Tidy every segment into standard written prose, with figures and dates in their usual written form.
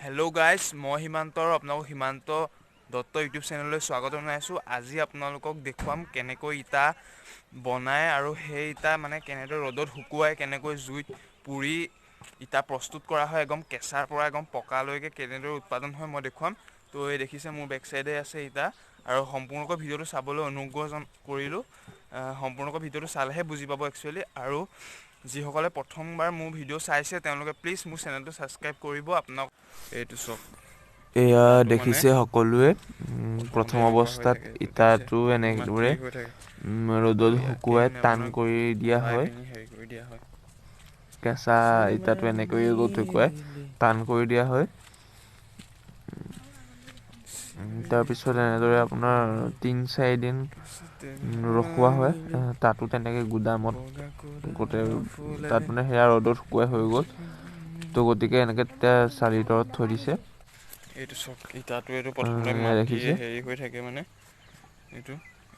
Hello' guys, মই সীমান্ত আৰু আপোনালোকক সীমান্ত দত্ত ইউটিউব চেনেললৈ স্বাগতম জনাইছোঁ। আজি আপোনালোকক দেখুৱাম কেনেকৈ ইটা বনায় আৰু সেই ইটা মানে কেনেদৰে ৰ'দত শুকুৱাই, কেনেকৈ জুইত পুৰি ইটা প্ৰস্তুত কৰা হয়, একদম কেঁচাৰ পৰা একদম পকালৈকে কেনেদৰে উৎপাদন হয় মই দেখুৱাম। তো এই দেখিছে মোৰ বেক চাইডে আছে ইটা, আৰু সম্পূৰ্ণকৈ ভিডিঅ'টো চাবলৈ অনুগ্ৰহ কৰিলোঁ। সম্পূৰ্ণকৈ ভিডিঅ'টো চালেহে বুজি পাব একচুৱেলি। আৰু যিসকলে প্ৰথমবাৰ মোৰ ভিডিঅ' চাইছে তেওঁলোকে প্লিজ মোৰ চেনেলটো ছাবস্ক্ৰাইব কৰিব। আপোনাক এইটো চাওক, এয়া দেখিছে সকলোৱে। প্ৰথম অৱস্থাত ইটাটো এনেদৰে ৰ'দত শুকুৱাই টান কৰি দিয়া হয়। কেঁচা ইটাটো এনেকৈ ৰ'দত শুকুৱাই টান কৰি দিয়া হয়। তাৰপিছত এনেদৰে আপোনাৰ 3-4 দিন ৰখোৱা হয়। তাতো তেনেকৈ গুদামত গোটেই তাত মানে সেয়া ৰ'দত শুকুৱাই হৈ গ'ল। তো গতিকে এনেকৈ তেতিয়া চালিৰ তলত থৈ দিছে। এইটো চাওক, ইটাটো এইটো প্ৰথমতে মাটি হেৰি হৈ থাকে, মানে এইটো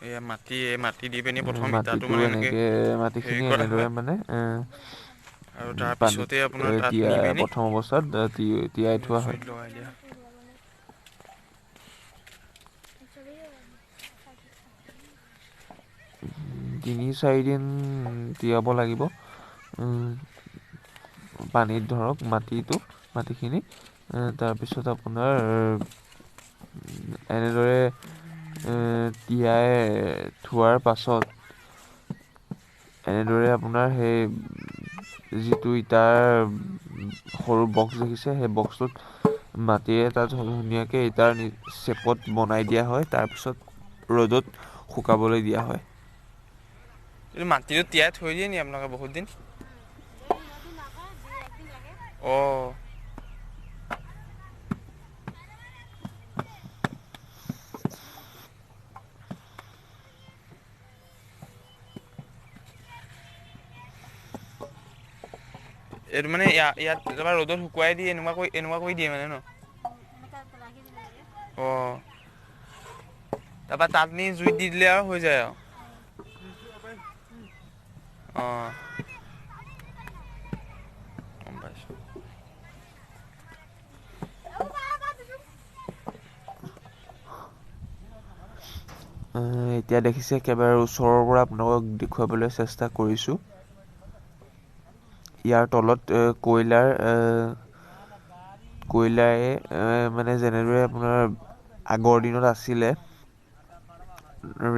এয়া মাটি, এই মাটি দি পিনি প্ৰথম ইটাটো মানে এনেকৈ মাটিখিনি এনেদৰে মানে আৰু তাৰপিছতে আপোনাৰ তাত নি পিনি প্ৰথম অৱস্থাত তিয়াই থোৱা হয়। লগাই দিয়া। 3-4 দিন তিয়াব লাগিব পানীত, ধৰক মাটিখিনি। তাৰপিছত আপোনাৰ এনেদৰে তিয়াই থোৱাৰ পাছত এনেদৰে আপোনাৰ সেই যিটো ইটাৰ সৰু বক্স দেখিছে, সেই বক্সটোত মাটিৰে তাত ধুনীয়াকৈ ইটাৰ চেপত বনাই দিয়া হয়। তাৰপিছত ৰ'দত শুকাবলৈ দিয়া হয়। এইটো মাটিটো তিয়াই থৈ দিয়ে নি আপোনালোকে বহুত দিন? অঁ, এইটো মানে ইয়াত তাৰপৰা ৰ'দত শুকুৱাই দি এনেকুৱা কৰি দিয়ে মানে ন? অঁ, তাৰপৰা তাত নি জুইত দি দিলে আৰু হৈ যায় আৰু। অঁ, গম পাইছোঁ। এতিয়া দেখিছে একেবাৰে ওচৰৰ পৰা আপোনালোকক দেখুৱাবলৈ চেষ্টা কৰিছোঁ। ইয়াৰ তলত কয়লাৰে মানে যেনেদৰে আপোনাৰ আগৰ দিনত আছিলে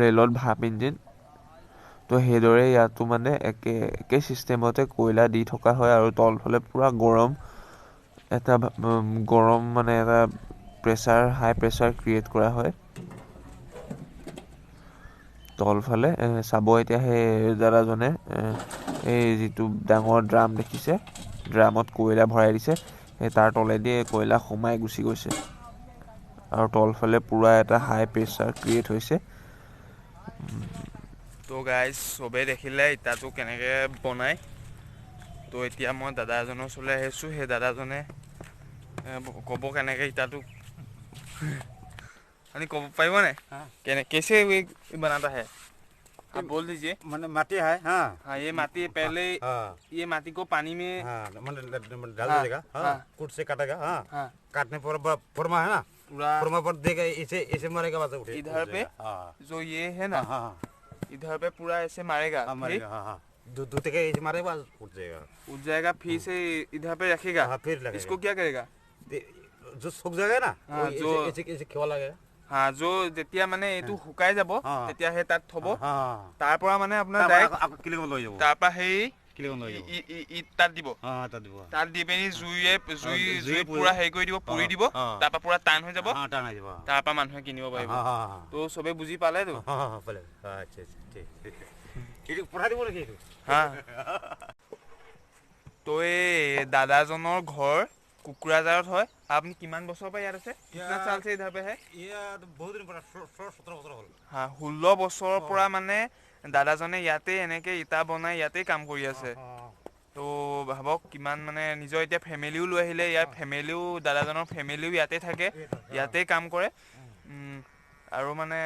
ৰেলত ভাপ ইঞ্জিন, তো সেইদৰে ইয়াতো মানে একে চিষ্টেমতে কয়লা দি থকা হয়। আৰু তলফালে পূৰা গৰম এটা গৰম মানে এটা প্ৰেছাৰ, হাই প্ৰেছাৰ ক্ৰিয়েট কৰা হয় তলফালে। চাব এতিয়া সেই দাদাজনে এই যিটো ডাঙৰ ড্ৰাম দেখিছে, ড্ৰামত কয়লা ভৰাই দিছে, সেই তাৰ তলেদি কয়লা সোমাই গুচি গৈছে আৰু তলফালে পূৰা এটা হাই প্ৰেছাৰ ক্ৰিয়েট হৈছে। তো গাইজ, চবেই দেখিলে ইটাটো কেনেকৈ বনায়। তো এতিয়া মই দাদা এজনৰ ওচৰলৈ আহিছোঁ। সেই দাদাজনে ক'ব কেনেকৈ ইটাটো, আপুনি ক'ব পাৰিব নাই কেনে कैसे बनाता है? आप बोल दीजिए। माने माटी है, हाँ हाँ, ये माटी पहले, हाँ, ये माटी को पानी में, हाँ, माने डाल देगा, हाँ, कूट से काटेगा, हाँ, हाँ, काटने पर फरमा है ना, पूरा फरमा पर देगा, इसे इसे मारेगा, बस उठे इधर पे, हाँ, जो ये है ना, हाँ, इधर पे पूरा ऐसे मारेगा, हाँ, मारेगा, हाँ, हाँ, दूध के ऐसे मारेगा, बस उठ जाएगा, उठ जाएगा, फिर से इधर पे रखेगा, हाँ, फिर लगेगा। इसको क्या करेगा? जो सूख जाएगा ना, हाँ, जो ऐसे ऐसे खेवा लगेगा, হা, जो যেতিয়া মানে এইটো শুকাই যাব তেতিয়া সেই তাত থব, তাৰ পৰা মানে আপোনাৰ তাৰ পৰা সেই তাত দিব, তাত দি পিনি জুই পুৰা হেৰি কৰি দিব, পুৰি দিব, তাৰ পৰা পুৰা টান হৈ যাব, তাৰ পৰা মানুহে কিনিব পাৰিব। তো চবে বুজি পালেতো? হা, তো এই দাদাজনৰ ঘৰ কুকুৰাঝাৰত হয়। আপুনি কিমান বছৰৰ পৰা ইয়াত আছে? কিমান চাল से इधर पे है? ইয়াত বহুত দিন পৰা, 16-17 বছৰ হ'ল। হা, 16 বছৰৰ পৰা মানে দাদাজনে ইয়াতে এনেকে ইটা বনাই ইয়াতে কাম কৰি আছে। তো ভাবক কিমান মানে নিজৰ এতিয়া ফেমিলিও লৈ আহিলে, ইয়াৰ ফেমিলিও, দাদাজনৰ ফেমিলিও ইয়াতে থাকে, ইয়াতে কাম কৰে। আৰু মানে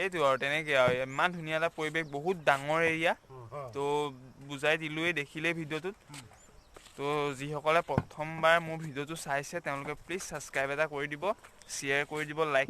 এইটো আৰু তেনেকে আৰু ইমান ধুনীয়া এটা পৰিৱেশ, বহুত ডাঙৰ এৰিয়া। তো বুজাই দিলোৱেই, দেখিলেই ভিডিঅ'টোত। তো যিসকলে প্ৰথমবাৰ মোৰ ভিডিঅ'টো চাইছে, তেওঁলোকে প্লিজ ছাবস্ক্ৰাইব এটা কৰি দিব, শ্বেয়াৰ কৰি দিব, লাইক